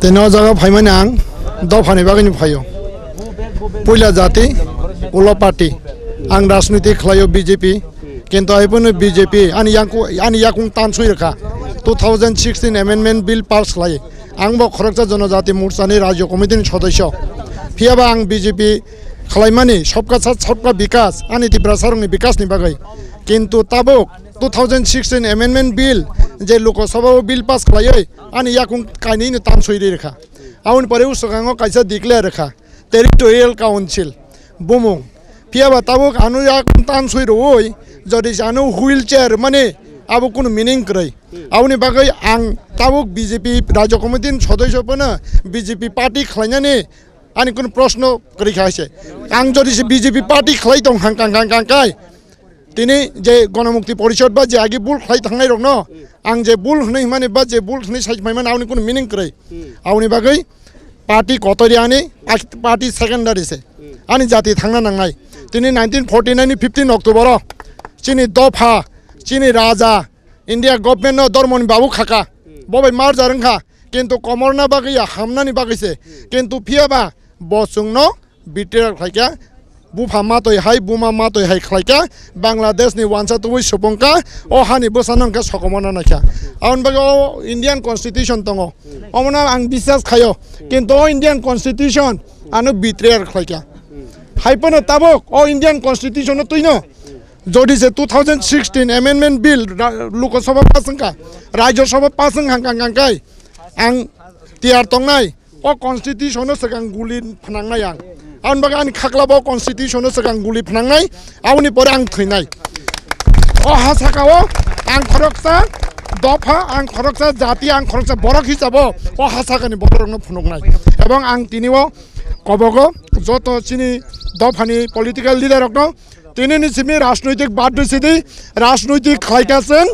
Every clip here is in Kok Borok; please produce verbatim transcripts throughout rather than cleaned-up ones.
Ino jaga phaimani ang dophani bagwino phaio. Puila jati, ulo party. Ang rajniti khlaio B J P, kintu hai phano B J P ani yakung, ani yakung tansui rwkha. Two thousand sixteen amendment bill pass khlai. Ang bo khoroksa Jonojati Morchani Rajya Committee ni sodosyo. Phiyaba ang B J P khlaimani Sabka Saath Sabka Vikas, ani Tiprasa rokni vikas ni bagwi. Kintu tabuk two thousand sixteen amendment bill je Lok Sabha o bill pass khlaiwi ani yakung kainwi no tansui ri rwkha. Aboni pore uswkango kaisa declare rwkha Territorial Council bumung. Phiyaba tabuk ano yakung tansui rwui jodi ano wheelchair mani abo kunu meaning kwrwi. Aboni bagwi ang tabuk B J P Rajya Committee ni sodosyo phano B J P party khlainani ani kunu proshno kwrwi kha se. Ang jodi se B J P party khlai tong hang kang kang kang kai. Tini je Ganamukti Porishad ba je agi bul khlai thangnai rokno, ang je bul hwnwi himani ba je bul hwnwi sai phaimani aboni kunu meaning kwrwi. Aboni bagwi party kotori ani, ak-, party secondary se. Ani jati thangna nangnai. Tini nineteen forty nine ni fifteen October o chini dopha, chini raja, India government no dormoni babu khaka. Bo bai merger wngkha. Kintu komorna bagwi ya hamnani bagwi se. Kintu phiyaba bo chwngno betrayal khlaikha, bupha matwi hai, buma matwi hai khlaikha, Bangladesh ni wansa tubui supungkha, o hani bwsano hwnkhe sokomorna naikha. Aboni bagwi o Indian Constitution tongo, omono ang biswas khaio, kintu o Indian Constitution ano betrayal khlaikha. Hai phano tabuk o Indian Constitution no twino jodi se two thousand sixteen amendment bill ra-, Lok Sabha pass wngkha, Rajya Sabha pass wngkha, hwnkha, hwnkha, hwnkha, ang tiyar tongnai. O constitution no swkang guli phnangnai ang. Aboni bagwi ani khaklabo o constitution no swkang guli phnangnai, aboni pore ang thwinai. O ha saka o ang khoroksa dopha, ang khoroksa jati, ang khoroksa borok hisabo o ha sakani borok rokno phunuknai. Ebong ang tini o kobogo joto chini dophani political leader rokno tini ni simi rajnoitik bad sidi rajnoitik khlaika chwng.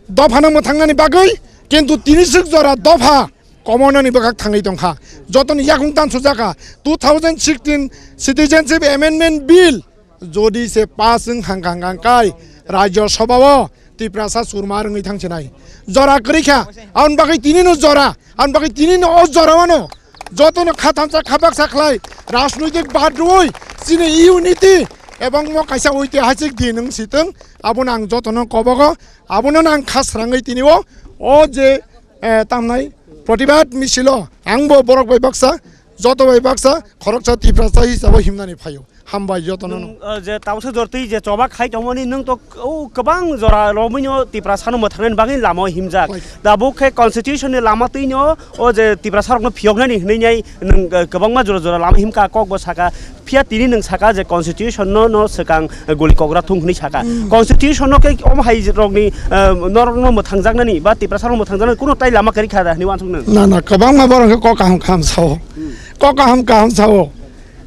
Dophano mwthangnani bagwi, kintu tini swk jora dopha komonani bwkhak thangwi tongkha. Jotoni yakung tansujak kha. Two thousand sixteen Citizenship Amendment Bill jodi se pass wng hang hang hang kai Rajya Sabha o Tiprasa churma rwngwi thangsinai. Jora kwrwi kha, aboni bagwi tini no jora, aboni bagwi tini no o jora wano jotono kha thansa kha baksa khlai rajnoitik bad rwui chini unity ebong mo kaisa oitihasik din wng sitwng, abono ang jotono kobogo. Abono ang kha srangwi tini o, o je, eh, tamnai protibad misilo angbo borok bai baksa, joto bai baksa, khoroksa Tiprasa hisabo himnani phaio. Hambai jotono no. Nwng, eh, je tabuksa jor twi je choba khai tongmani nwng to o kwbang jora romwino Tiprasano mwthangnani bagwi lama o himjak. Khai. Tabuk khe constitution ni lama twino o je Tiprasa rokno phiyoknani hwnwi nai nwng, eh, kwbangma jora jora lama himkha, kokbo saka. Phiya tini nwng saka je constitution no, no swkang guli kogra thung hwnwi saka. Hmm. Constitution no khe omo hai rokni, eh, norokno mwthangjaknani ba Tiprasa rok mwthangjaknani kuno tai lama kwrwi kha da hwnwi uansuk nwng? Na, na, kwbangma borok khe kok kaham kaham sao. Hmm. Kok kaham kaham sao.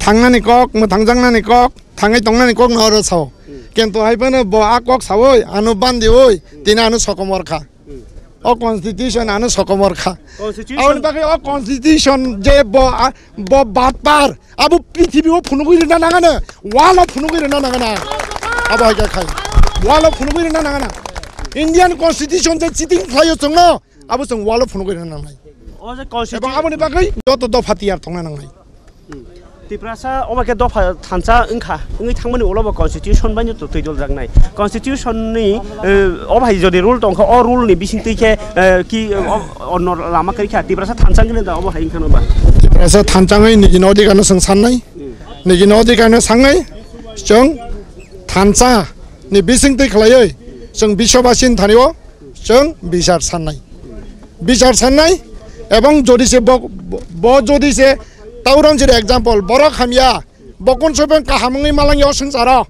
Thangnani kok, mwthangjaknani kok, thangwi tongnani kok no oro sao. Hmm. Kintu hai phano bo a kok saui, ano bandiui, hmm, tini ano sokomor kha. Hmm. O constitution ano sokomor kha. Constitution. Aboni bagwi o constitution je bo, a, bo batpar, abo prithibi o phunugwi rwna nangano, wall o phunugwi rwna nangano. Abo hai kha khai. Wall o phunugwi rwna nangano. Indian constitution je cheating khlaio chwngno, abo chwng wall o phunugwi rwna nangnai. O je constitution. Ebong aboni bagwi joto dopha tiyar thongna nangnai. Hmm. Tiprasa obo khe dopha thansa wngkha, wngwi thangmani ulo bo constitution bai no twi dol jaknai. Constitution ni, eh, obo hai jodi rule tongkha, o rule ni bising twi khe, eh, ki, eh, o-, onno lama kwrwi kha. Tiprasa thansa wngkhe da obo hai wngkha no ba? Tiprasa thansa wngwi nigi no odhikar no chwng sannai. Hmm. Nigi no odhikar no sangnai. Chwng thansa ni bising twi khlaiwi chwng biswabasi ni thani o chwng bichar sannai, bichar sannai, ebong jodi se bo, bo, bo jodi se tauron jere example, borok hamya, bo kun soben kaham wngwi malangya o swngcharo,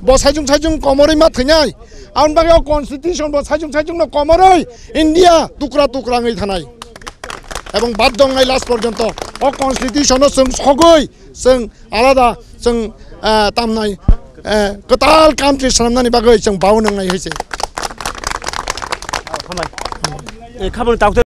bo sajung sajung komorwi ma thwinai, aboni bagwi o constitution bo sajung sajung no komorwi India tukra tukra wngwi thanai, ebong bad dongnai last porjonto o constitution no chwng sogwi chwng alada chwng, eh, tamnai, eh, kwtal country swnamnani bagwi chwng bau nwngnai hai se. Hambai. Eh, khabangni takhuk